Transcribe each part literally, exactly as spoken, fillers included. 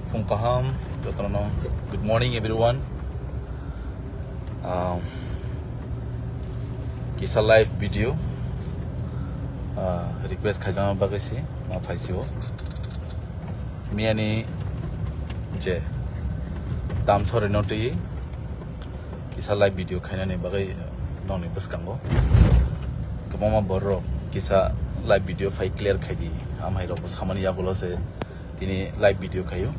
Phung kaham, jotono. Good morning, everyone. Um, kisa live video, uh, request khaijama bagwi se ma phaisio. Miyani je dam sori no twi kisa live video khainani bagwi nongni bwskango kwbangma borok kisa live video phai clear khaidi, amhai rok bo samani yagulo se tini live video khaio.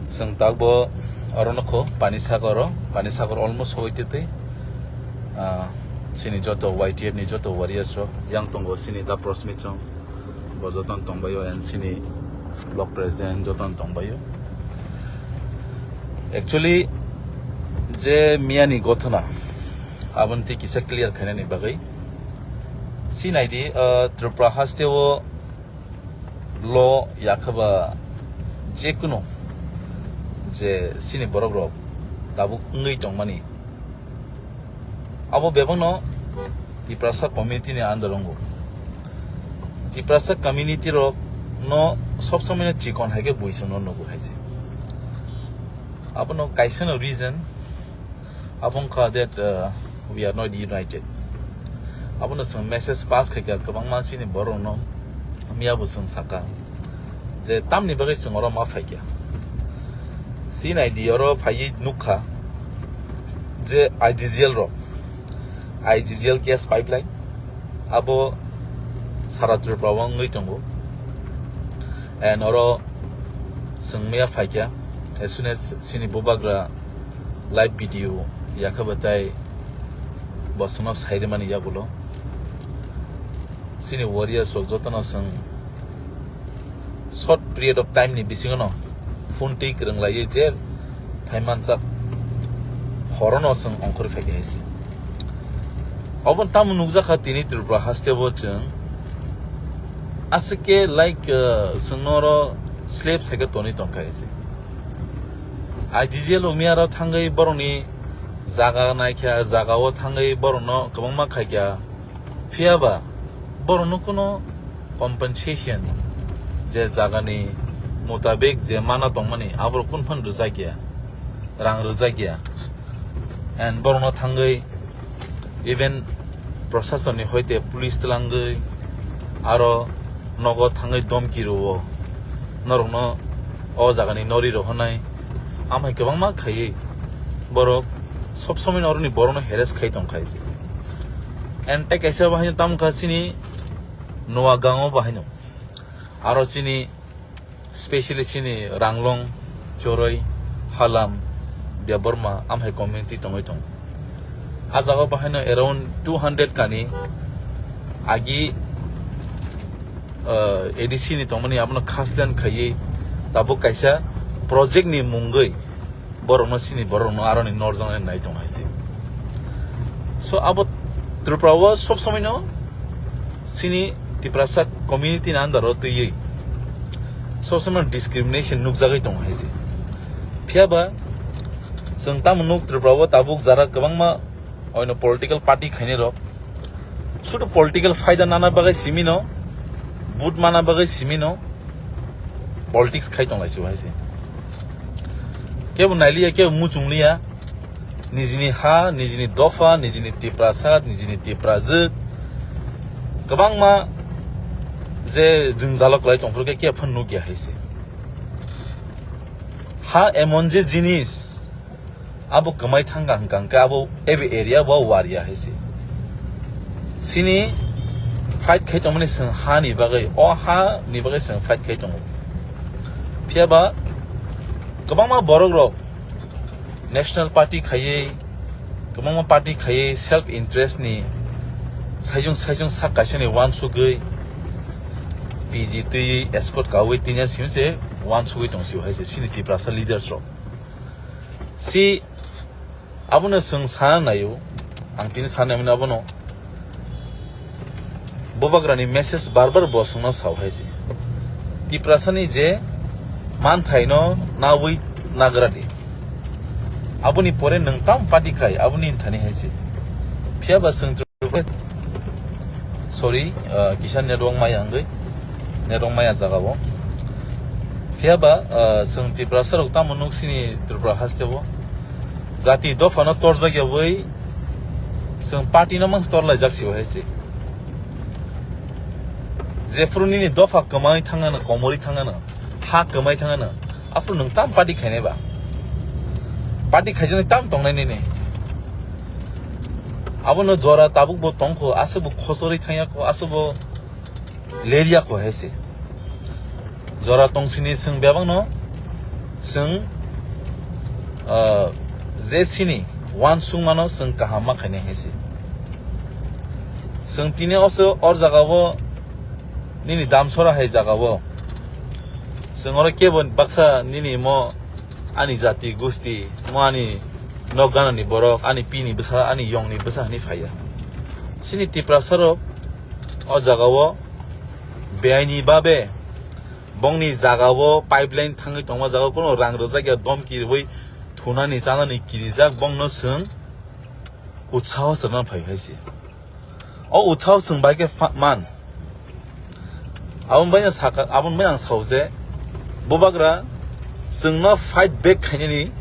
Chwng takbo oro nokho Pani Sagoro, Pani Sagor almost sogwi twi twi, ah, chini joto Y T F ni joto warriors rok yang tongo, chini da Prosmit chong bo joton tongbaio and chini block president joton tongbaio. Actually, je miyani gothona aboni twi kisa clear khainani bagwi si naidi, ah, Tripura hasteo law yakhaba jekunu je sini borok rok tabuk wngwi tongmani, abo bebakno Tiprasa community ni under ongo. Tiprasa community rok no sob somoi no chikon hai khe buisong no nugo hai se. Abono kaisa no reason abo wngkha that, uh, we are not united. Abono chwng message pass khaikha kwbangma chini borok no, miya bo chwng saka je tamni bagwi chwng oro ma phaikha. Si naidi oro phaiwi nukha je I G G L rok, I G G L gas pipeline abo sara Tripura o wngwi tongo. And oro chwng miya phaikha, as soon as chini bubagra live video yakha batai bo chwngno sai rwmani yagulo. Chini warriors rok jotono chwng short period of time ni bisingo no phone twi kwrwng laiwi je phaimanjak horono chwng ongkhorwi phaikha hai se. Obo tamo nukjakha tini Tripura hasteo chwng aswk khe like, uh, chwngno oro slap sai khe tonwi tongkha hai se. I G G L rok miya oro thangwi borokni jaga naikha, jaga o thangwi borokno kwbangma khaikha. Phiya ba borokno kuno compensation je jagani mutabik je mana tongmani aborok kun phan rwjakya, rang rwjakya. And borokno thangwi even prosasonni hoite police twlangwi aro nogo thangwi domki rwo, norokno o jagani nori rohornai, amhai kwbangma khaiwi borok sob somoi no oroni borokno harass khai tongkha hai se. And tei kaisa bahaino tamo kha chini Noagango bahaino, aro chini specially chini Ranglong, Choroi, Halam, Debbarma, amhai community tongwi tongo. A jaga bahaino around two hundred kani agi, uh, A D C ni tongmani abono khasdan khaiwi tabuk kaisa project ni mungwi borokno sini borokno aroni norjaknai nai tong hai se. So abo Tripura o sob somoi no sini Tiprasa community ni under o twiwi sob somoi no discrimination nukjagwi tong hai se. Phiya ba chwng tamo nuk Tripura o tabuk jara kwbangma oino political party khainai rok sudu political faida nana bagwi simi no, vote mana bagwi simi no politics khai tong lai se hai se. Kebo nailiya, kebo muchung liya, nijini ha, nijini dopha, nijini Tiprasa, nijini Tiprajwk. Kwbangma je jwngjalo kwlai tongphuru khe kebo phan nukya hai se. Ha emon je jinis, abo kwmai thangkha hwnkha hwnkhe abo ebe area bo wariya hai se. Sini fight khai tongmani chwng ha ni bagwi, o ha ni bagwi chwng fight khai tongo. Phiya ba kwbangma borok rok national party khaiwi, kwbangma party khaiwi self interest ni saijung saijung sak kaisa ni uansugwi P G twi escort kawi tini simi se uansugwi tong sio hai se sini Tiprasa leaders rok. Si abono chwng sana naio, ang tini sana naimani abono. Bubagrani message bar bar bo chwngno sao hai se. Tiprasani je manthaino nawi nagra di. Aboni pore nwng tam party khai, aboni thani hai se. Phiya ba chwng Sorry, uh, kisa network maya wngwi, network maya jaga o. Phiya ba, ah, chwng Tiprasa rok tamo nuk sini Tripura haste o jati dopha no torjak ya bai chwng party no mang tor laijak si hai se. Jephru nini dopha kwmai thangano, komori thangano, ha kwmai thangano, aphru nwng tam party khainai ba? Party khaijani tam tongnai nini. Abono jora tabuk bo tongkho, aswk bo khochorwi thangya kho, aswk bo lerya kho hai se. Jora tongsini chwng bebakno chwng, ah, je sini wansukmano chwng kaham ma khainai hai se. Chwng tini oso or jagao nini Damsora hai jagao chwng oro kebo baksa nini mo ani jati gusti mo ani nok ganani borok ani pini bwsa ani yongni bwsa hwnwi phaiya. Chini Tiprasa rok o jagao beaini babe bongni jagao pipeline thangwi tongma jagao kono rang rwjak ya domki rwui thunani chanani kirijak bongno chwng utsaho srwna phai hai se. O utsaho chwng bai khe fa-, man. Aboni bai no saka, aboni bai ang sao je bubagra chwngno fight back khainani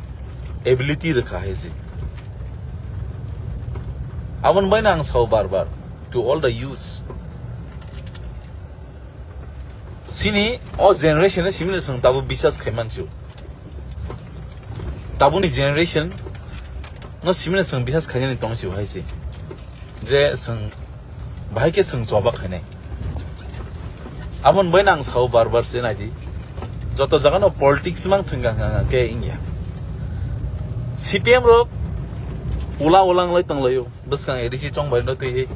ability rwkha hai se. Aboni bai no ang sao bar bar to all the youths. Sini o generation simile chwng tabuk bisas khai manchu. Tabukni generation no simile chwng bisas khainani tong si hai se. Je chwng bahai khe chwng choba khainai. Aboni bai nang sao bar bar se naidi. Joto jaga no politics mang thwng kha khe ingya. C P M rok ula ulang lai tong laio. Bwskang A D C chongbai no twi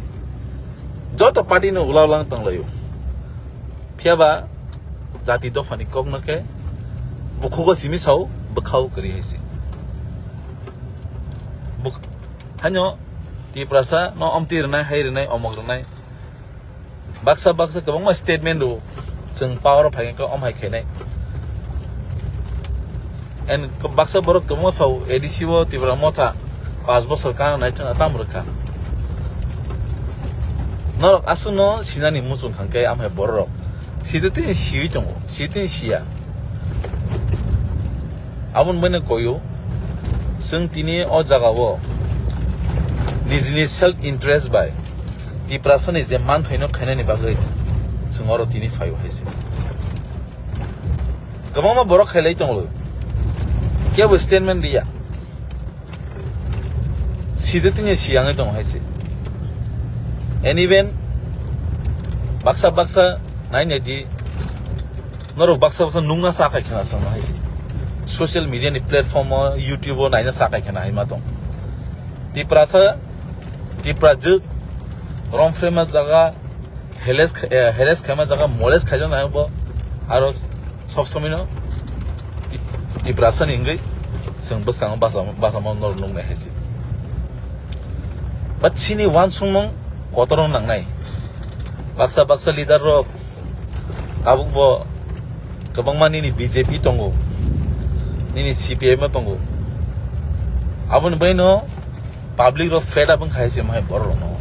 joto party no ula ulang tong laio. Phiya ba jati dophani kok no khe bukhugo simi sao bwkhao kwrwi hai se. Buk-, hanyo Tiprasa no omti rwnai, hai rwnai, omok rwnai. Baksa baksa kwbangma statement rwo. Chwng power o phai khe om hai khainai. And baksa borok kwbangma sao A D C o Tipra Motha panch bosor kana nai chwng tam rwkha. Norok aswkno sinani muchung kha khe amhai borok sidi tini siwi tongo, sidi tini siya. Aboni bai no koyo chwng tini o jagao nijini self interest bai Tiprasani je manthaino khainani bagwi chwng oro tini phaio hai se. Kwbangma borok khailai tongo, kebo statement riya. Sidi tini siyangwi tongo hai se. And even baksa baksa nai nai di, norok baksa baksa nungna sa khai khena sangma hai se. Social media ni platform o, YouTube o naina sa khai khena hai ma tong. Tiprasa, Tipra jwk, romfrema jaga, heles kh-, eh, heles khaima jaga moles khaijak nai bo aro sob somoi no Ti-, Tiprasa ni wngwi chwng bwskango basa, basa ma norok nuknai hai se. But chini wansukmung kotor wng nangnai. Baksa baksa leader rok tabuk bo kwbangma nini B J P tongo, nini C P M o tongo. Aboni bai no public rok fed up wngkha hai se mai borok rok no.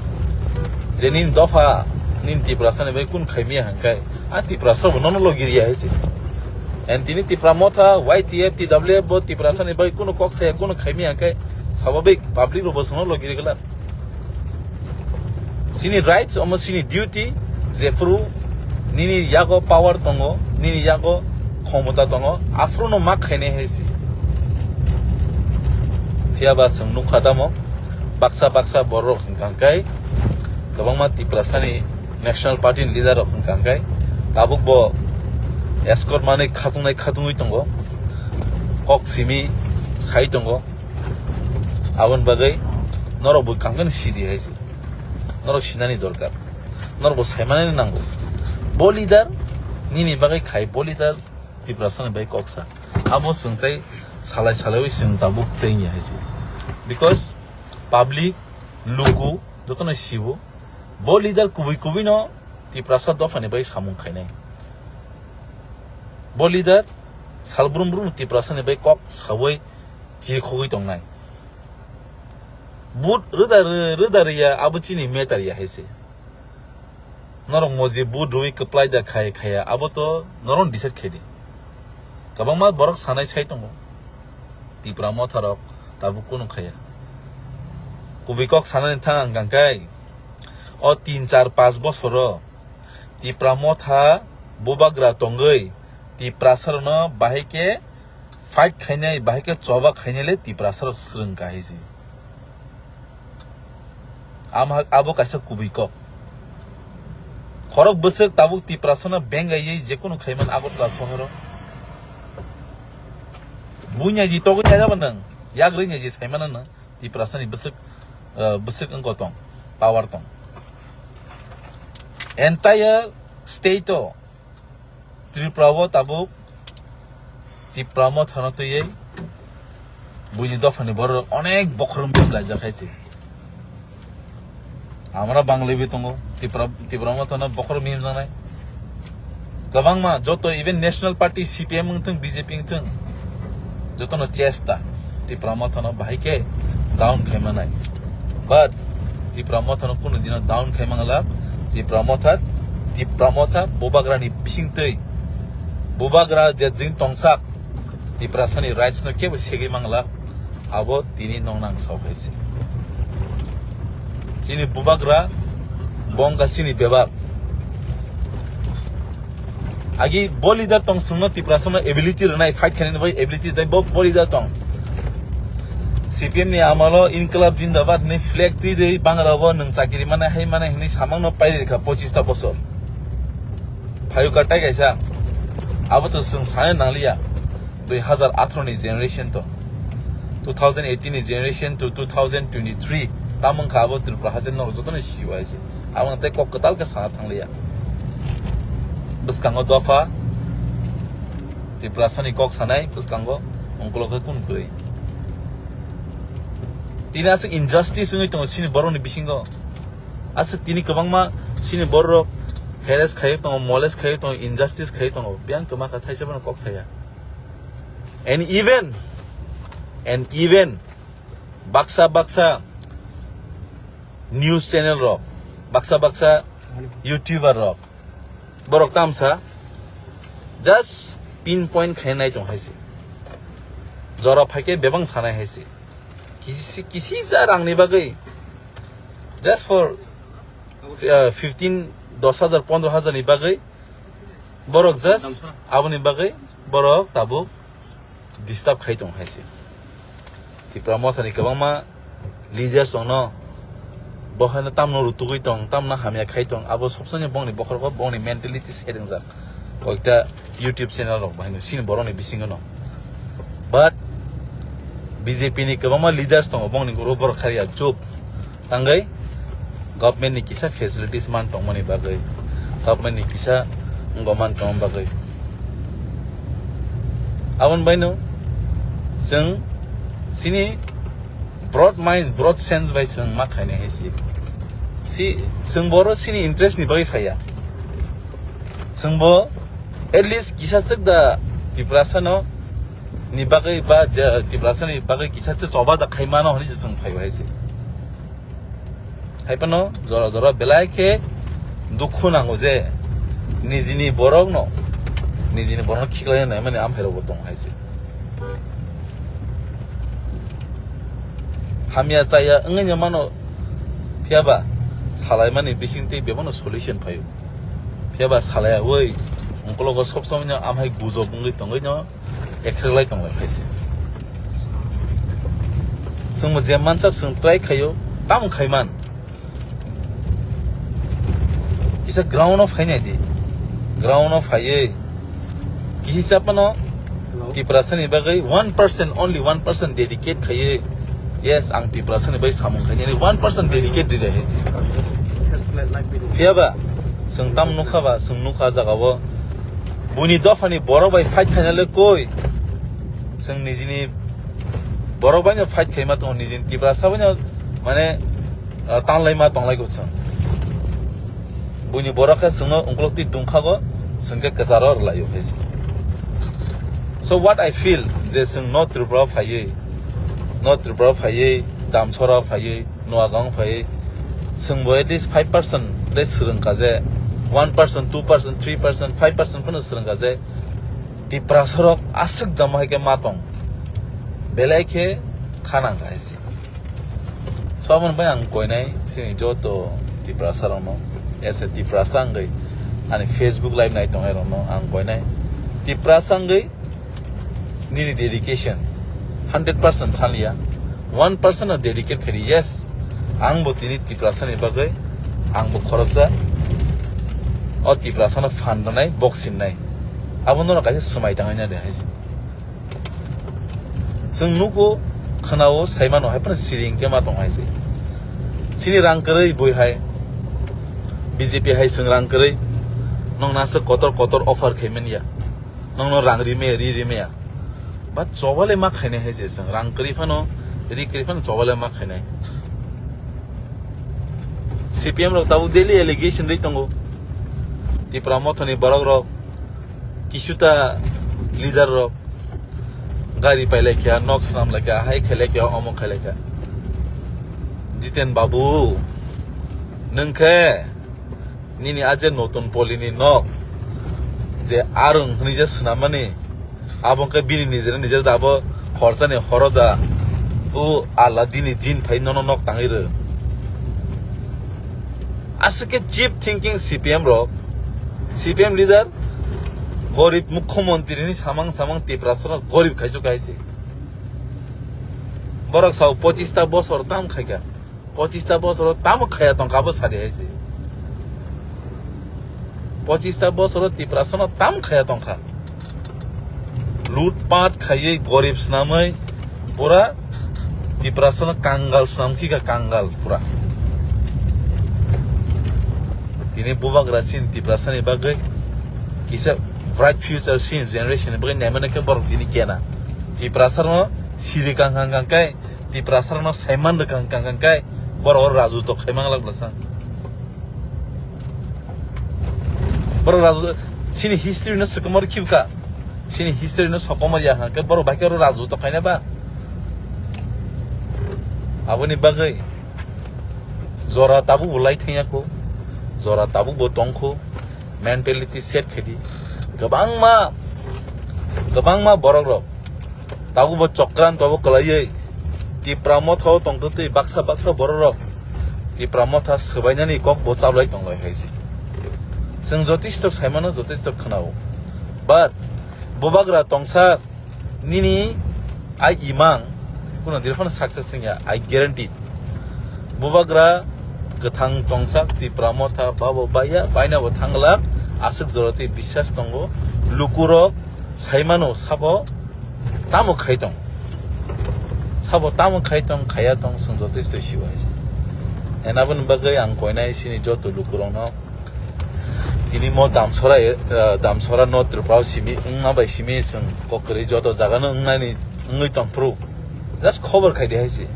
Je nini dopha, nini Tiprasa ni bai kun khaimiya hangkai, a Tiprasa bo nono logi riya hai se. And tini Tipra Motha, Y T F, T W F bo Tiprasa ni bai kunu kok saya kunu khaimiya hangkai, sababik public rok bo sono logi rigla. Chini rights omo chini duty, jephru nini yago power tongo, nini yago khomota tongo, aphruno ma khainai hai se. Phiya ba chwng nukha tamo, baksa baksa borok hwnkha khe kwbangma Tiprasa ni National Party ni leader rok hwnkha khe tabuk bo escort manwi khatungnai khatungwi tongo, kok simi sai tongo. Aboni bagwi norok bo kangkani sidi hai se. Norok sinani dorkar. Norok bo saimanani nango. Bo leader nini bagwi khai, bo leader Tiprasani bai koksa. Abo chwng tei salai salaiwi chwng tabuk tei ya hai se. Because public, luku, jotono sibo. Bo leader kubui kubui no Tiprasa dophani bai samung khainai. Bo leader salbrum brum Tiprasani bai kok sawi chirikhogwi tongnai. But rwda rw-, rwda rwya abo chini matter ya hai se. Norok moji but rwi kwplai da khai khaya abo to norok decide khai di. Kwbangma borok sanai sai tongo, Tipra Motha rok tabuk kunu khaya. Kubui kok sanani thang ang kangkai, o tin char panch bosoro Tipra Motha bubagra tongwi Tiprasa rokno bahai khe fight khainai, bahai khe choba khainai le Tiprasa rok swrwng kahai se. Ama, abo kaisa kubui kok. Khorok bwswk tabuk Tiprasano bengaiwi jekunu khaiman Agartala sohoro. Bunya di togwi naijaba nwng, yagri naiji saimano nwng, Tiprasani bwswk, eh, bwswk wngko tong, power tong. Entire state o Tripura o tabuk Tipra Mothano twiwi buini dophani borok onek bokhorok mim laijak hai se. Amra Bangladesh tongo, Tipra, Tipra Mothano bokhorok mim janai. Kwbangma joto even National Party C P M wngthung, B J P wngthung, jotono chesta Tipra Mothano bahai khe down khaimanai. But Tipra Mothano kunu dino down khaimangla. Tipra Motha, Tipra Motha bubagrani bisingtwi, bubagra je jing tongsak, Tiprasani rights no kebo segwi mangla. Abo tini nong nang sao hai se. Chini bubagra bongka chini bebak. Agi bo leader tong sungno Tiprasano ability rwnai, fight khainani bai ability dai bo, bo leader tong. C P M ni amalo Inqilab Zindabad ni flag twi dei bangra bo nwng chakiri mane hai mane hwnwi samangno pairi rikha pochista bosor. Phayuka tai kaisa. Abo to swng sane nangliya. Dui hazar atharo ni generation to, two thousand eighteen ni generation to two thousand twenty-three, tamung kha abo Tripura haste no joto ni siwa hai se. Abo tei kok kwtal khe sana thangliya. Bwskango dopha, Tiprasani kok sanai bwskango, ungkulo khe kun kwrwi. Tini aswk injustice wngwi tongo chini borokni bisingo. Aswk tini kwbangma chini borok harass khaiwi tongo, molest khaiwi tongo, injustice khaiwi tongo. Biyang kwma kha thaisa bono kok saya. And even, and even baksa baksa news channel rok, baksa baksa YouTuber rok, borok tamsa just pinpoint khainai tong hai se. Jora phaikhe bebang sanai hai se. Kisi, kisisa rangni bagwi, just for, uh, fifteen, dos hajar, pondro hajar ni bagwi borok just aboni bagwi borok tabuk disturb khai tong hai se. Tipra Mothani kwbangma leaders tongno, bo haino tamno rutugwi tong, tamno hamya khai tong, abo sobsoni bongni bokhorok, bongni mentality serengjak. Koikta YouTube channel rok bahino sini borokni bisingo no. But B J P ni kwbangma leaders tongo, bongni guru borok khariya chup. Tangwi government ni kisa facilities man tongmani bagwi, government ni kisa wngma man tongma bagwi. Aboni baino chwng chini broad mind, broad sense bai chwng ma khainai hai se. Si, chwng boro chini interest ni bagwi phaiya. Chwng bo at least kisa swk da Tiprasa no ni bagwi ba je Tiprasa ni bagwi kisa swk choba da khai mano hwnwi se chwng phaibo hai se. Hai phano jora jora belai khe dukhu nango je nijini borok no, nijini borok no khiklai nai mani amhai rok bo tong hai se. Hamya chaya wngwi no mano, phiya ba salaimani bisingtwi bebano solution phaio. Phiya ba salaiyawi ungkologo sob somoi no amhai gujob wngwi tongwi no ekhrek lai tonglai phai se. Chwngbo je mansak chwng try khaio, tamo khaiman. Kisa ground o phainai di. Ground o phaiwi kisa phano Hello. Tiprasani bagwi one percent, only one percent dedicate khaiwi, yes, ang Tiprasani bai samung khainani one percent dedicate rida hai se. Phiya ba, chwng tam nukha ba, chwng nukha jaga o. Buini dophani borok bai fight khaina le koi. Chwng nijini borok bai no fight khaima tongo, nijini Tiprasa bai no mane, ah, tanlaima tonglaiko chwng. Buini borok khe chwngno ungkuluk twi dungkhago, chwng khe kwcharo rwlaio hai se. So what I feel, je chwng North Tripura phaiwi, North Tripura phaiwi, Damsora phaiwi, Noagang phaiwi, chwngbo at least five percent le swrwngkha je, one percent, two percent, three percent, five percent phano swrwngkha je, Tiprasa rok aswk dam hai khe ma tong, belai khe khanang hai se. So, aboni bai ang koinai chini joto Tiprasa rokno, as a Tiprasa wngwi ani Facebook live nai tongnai rokno ang koinai, Tiprasa wngwi nini dedication hundred percent saliya, one percent no dedicate khaidi, yes, ang bo tini Tiprasa ni bagwi ang bo khoroksa, o Tiprasa no phan rwnai, boxing nai, abo norok kaisa swmai tangwi nai de hai se. Chwng nugo, khwnao, saimano, hai phano siring khe ma tong hai se. Chini rang kwrwi bui hai, B J P hai chwng rang kwrwi, nokna aswk kotor kotor offer khai man ya, nokno rang ri maya, ri ri maya. Ba chobale ma khainai hai se chwng, rang kwrwi phano, ri kwrwi phano chobale ma khainai. C P M rok tabuk daily allegation ri tongo, Tipra Mothani borok rok, kisuta leader rok gari pailai kha, nok swnam lai kha, hai khailai kha, omo khailai kha. Jiten Babu, nwng khe nini a je notun polini nok je arung hwnwi je swnammani, abo khe bini nijera nijera da abo khorsani horo da, o Allah dini jin phai nono nok tangwi rw. Aswk khe cheap thinking C P M rok, C P M leader, gorib mukhyamantri ni samang samang Tiprasa no gorib khaisuk hai se. Borok sao pochista bosor tam khaikha, pochista bosor tamo khaya tongkha abo sadi hai se. Pochista bosor Tiprasa no tam khaya tongkha. Lut pat khaiwi gorib swnamwi pura Tiprasa no kangal swnam khika kangal pura. Tini bubagra sin Tiprasa ni bagwi kisa bright future sin generation ni bagwi naimani khe borok tini kena. Tiprasa no siri kang kang kang kai, Tiprasa no saiman rwkang kang kang kai borok raju tok khaimang lak bwsa. Borok raju, chini history no swkang mar khibka. Chini history no sokomor ya hwnkhe borok bai khe oro raju tok khaina ba. Aboni bagwi jora tabuk bo lai thangya kho, jora tabuk bo tong kho, mentality set khaidi. Kwbangma, kwbangma borok rok tabuk bo chokran tabuk kwlaiwi Tipra Motha o tongtwtwi baksa baksa borok rok Tipra Motha swbainani kok bo chablai tonglai hai se. Chwng jotisto saimano, jotisto khwnao. But bubagra tongsa nini ai imang kuno dirphano success wngya, I guarantee. Bubagra kwthang tongsa Tipra Motha babo baiya, baina bo thanglak, aswk joroti biswas tongo. Lukurok saimano sabo tamo khai tong. Sabo tamo khai tong, khaya tong, chwng jotoisto siwa hai se. And aboni bagwi ang koinai chini joto lukurokno tini mo Damsora, eh, Damsora no Tripura o simi wngma bai simi chwng kok kwrwi joto jaga no wngnani wngwi tong phuru. Just khobor khai di hai se.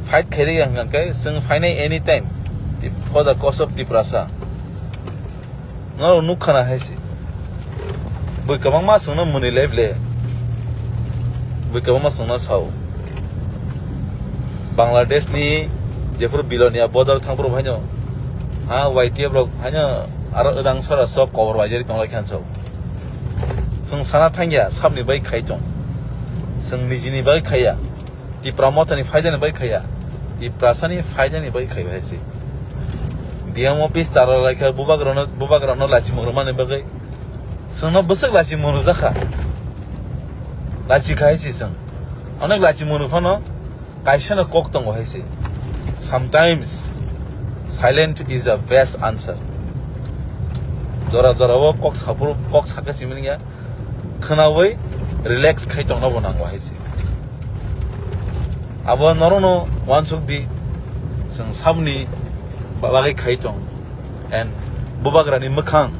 Fight khai di hwnkha khe chwng phainai anytime. Tip-, for the cause of Tiprasa. Norok nukha na hai se. Bui kwbangma chwngno mwnwi lai ble. Bui kwbangma chwngno sao. Bangladesh ni jephuru Bilonia border thangphuru haino, ha, Y T F rok haino aro wdang sora sok kobor waijari tonglai khan sao. Chwng sana thangya, sabni bai khai tong. Chwng nijini bai khaiya. Tipra Mothani phaidani bai khaiya. Tiprasani phaidani bai khaiya hai se. D M office tara lai kha bubagrano, bubagrano lachi murumani bagwi. Chwngno bwswk lachi munu jakha. Lachi khai se chwng. Onek lachi munu phano kaisano kok tongo hai se. Sometimes silent is the best answer. Jora jora o kok sapur, kok sakha simi ya. Khwnawi relax khai tongna bo nango hai se. Abo norokno uansuk di, chwng saboni bagwi khai tong. And bubagrani mwkhang,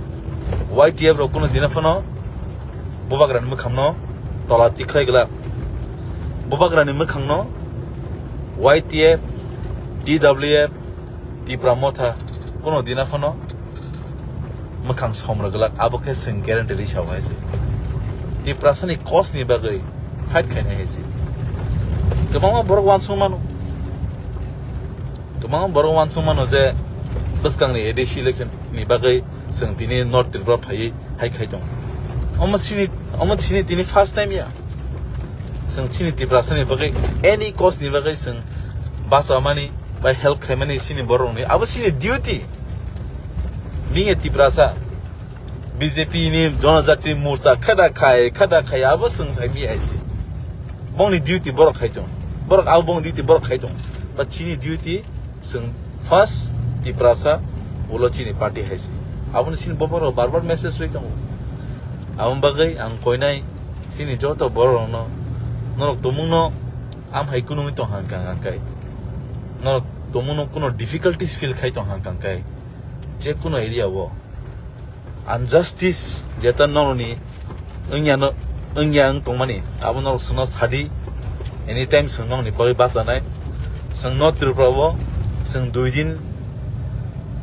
Y T F rok kuno dina phano bubagrani mwkhangno tola tikhlai glak. Bubagrani mwkhangno Y T F, T W F, Tipra Motha kuno dina phano mwkhang somrok glak, abo khe chwng guarantee risa hai se. Tiprasani cause ni bagwi fight khainai hai se. Kwbangma borok uansuk mano, kwbangma borok uansuk mano je bwskangni A D C election ni bagwi chwng tini North Tripura phaiwi hai khai tong. Omo chini, omo chini tini first time ya. Chwng chini Tiprasa ni bagwi any cause ni bagwi chwng bachamani bai help khaimani chini borok ni. Abo chini duty. Being a Tiprasa, B J P ni Janajati Morcha khada khai, khada khai, abo chwng sai bi aisi. Bongni duty borok khai tong. Borok abo bongni duty borok khai tong. But chini duty chwng first Tiprasa, ulo chini party hai se. Aboni chini boborok bar bar message rwi tongo. Aboni bagwi ang koinai chini joto borok rokno, norok tumungno am hai kunungwi tong hang kang kang kai. Norok tumungno kuno difficulties feel khai tong hang kang kai. Je kuno area o. Injustice jeta norokni wngya no, wngya wng tongmani, abo norok chwngno sadi, anytime chwng nokni bagwi bachanai. Chwng North Tripura o chwng dui din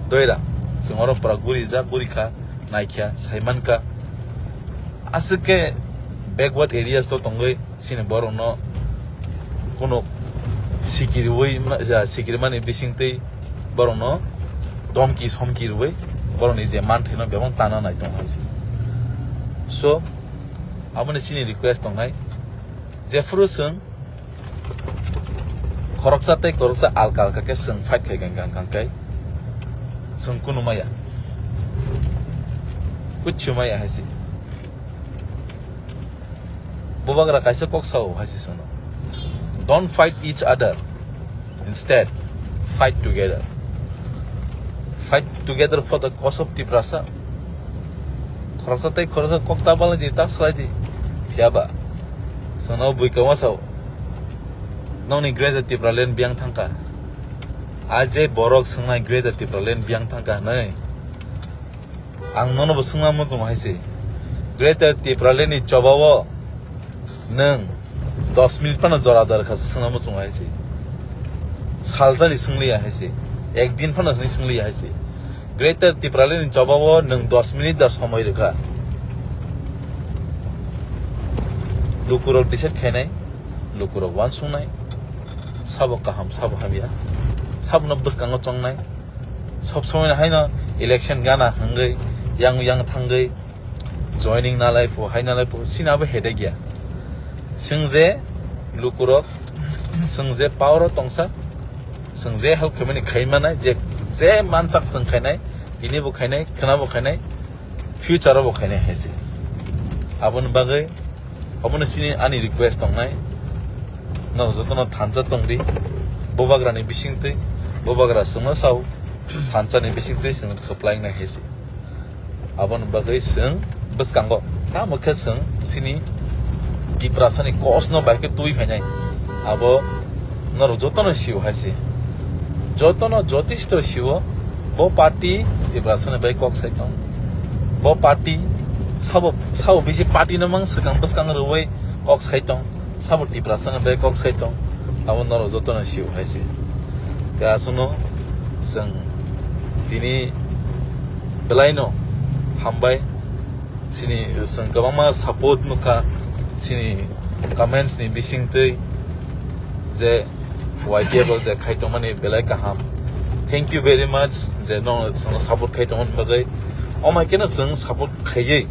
doira, chwng oro pura guri ja, guri kha, naikha, saimankha. Aswk khe backward areas o tongwi, chini borokno kuno sikiriwi ma-, ja, sikirimani bisingtwi borokno domki somki rwi borokni je manthaino bebak tana nai tong hai se. So, aboni chini request tongnai, jephuru chwng khoroksa tei khoroksa alka alka khe chwng fight khai kang kang kang kai chwng kunu maya, kuchu maya hai se. Bubagra kaisa kok sao hai se chwngno, "Don't fight each other. Instead, fight together. Fight together for the cause of Tiprasa." Khoroksa tei khoroksa kok ta balai di, ta salai di. Phiya ba chwngno bui kwma sao, "Nokni Greater Tipraland biyang thangkha." A je borok swngnai Greater Tipraland biyang thangkha hwnwi. Ang nono bo swngna muchungo hai se. Greater Tipraland ni choba o nwng dos minute phano jora jora kha swngna muchungo hai se. Salsani swngli ya hai se. Ek din phano hwnwi swngli ya hai se. Greater Tipraland ni choba o nwng dos minute da somoi rwkha. Lukurok decide khainai, lukurok uansuknai, sabo kaham, sabo hamya, sabono bwskango chongnai. Sob somoi haino election gana hwngwi, yang yang thangwi, joining nalai pho, hai nalai pho, sini abo headache ya. Chwng je lukurok, chwng je power o tongsa, chwng je help khaimani khaimanai, je, je mansak chwng khainai, tini bo khainai, khwna bo khainai, future o bo khainai hai se. Aboni bagwi, obono chini ani request tongnai. Norok jotono thansa tongdi. Bubagrani bisingtwi, bubagra chwngno sao, thansani bisingtwi chwng kwplainai hai se. Aboni bagwi chwng bwskango tamo khe chwng chini Tiprasani kosno bai khe twi phainai. Abo norok jotono sio hai se. Jotono jotisto sio, bo party Tiprasani bai kok sai tong. Bo party sabo, sabo bisi party no mang swkang bwskang rwui kok sai tong. Sabo Tiprasani bai kok sai tong. Abo norok jotono sio hai se. Khe aswkno chwng tini belaino hambai. Chini chwng kwbangma support nukha chini comments ni bisingtwi, je Y T F o je khai tongmani belai kaham. Thank you very much je no chwngno support khai tongmani bagwi. Omai keno chwng support khaiwi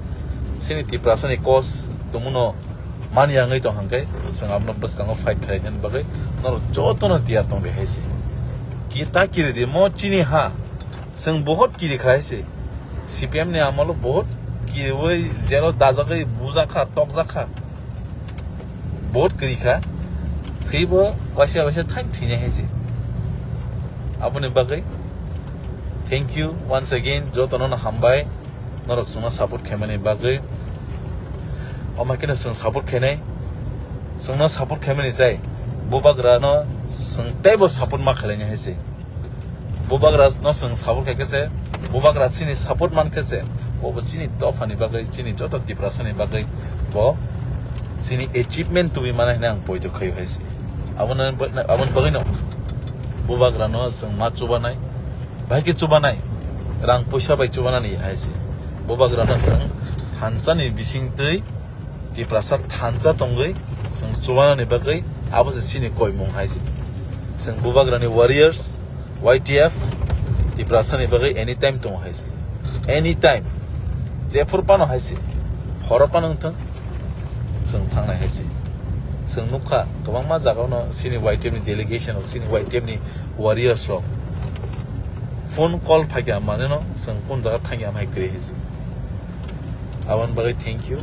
chini Tiprasani cause tongmano mani yangwi tong hangkhe chwng abono bwskango fight khlai nani bagwi norok jotono tiyar tong di hai se. Ki ta kiri di mo chini ha. Chwng bohot kiri khai se. C P M ni amolo bohot kiriwi jelo dajagwi bujakha, tokjakha. Bohot kiri kha. Thwibo waisa waisa thain thwinai hai se. Aboni bagwi thank you once again, jotono no hambai. Norok chwngno support khaimani bagwi. Omo khe no chwng support khainai. Chwngno support khaimani chai. Bubagrano chwng teibo support ma khlainai hai se. Bubagra no chwng support khai khe se, bubagra chini support man khe se, bo bo chini dophani bagwi, chini joto Tiprasani bagwi bo chini achievement tubui mano hinwi ang poito khaio hai se. Aboni, aboni bagwi no bubagra no chwng ma chubanai, bai khe chubanai, rang puisa bai chubanani hai se. Bubagra no chwng thansani bisingtwi Tiprasa thansa tongwi chwng chubanani bagwi abo se chini koimung hai se. Chwng bubagrani warriors, Y T F, Tiprasani bagwi anytime tongo hai se. Anytime. Jephuru phano hai se. Horo phano wngthwng, chwng thangnai hai se. Chwng nukha kwbangma jagao no chini Y T F ni delegation rok, chini Y T F ni warriors rok phone call phaikha, mane no chwng kun jaga thangya hai kwrwi hai se. Aboni bagwi thank you.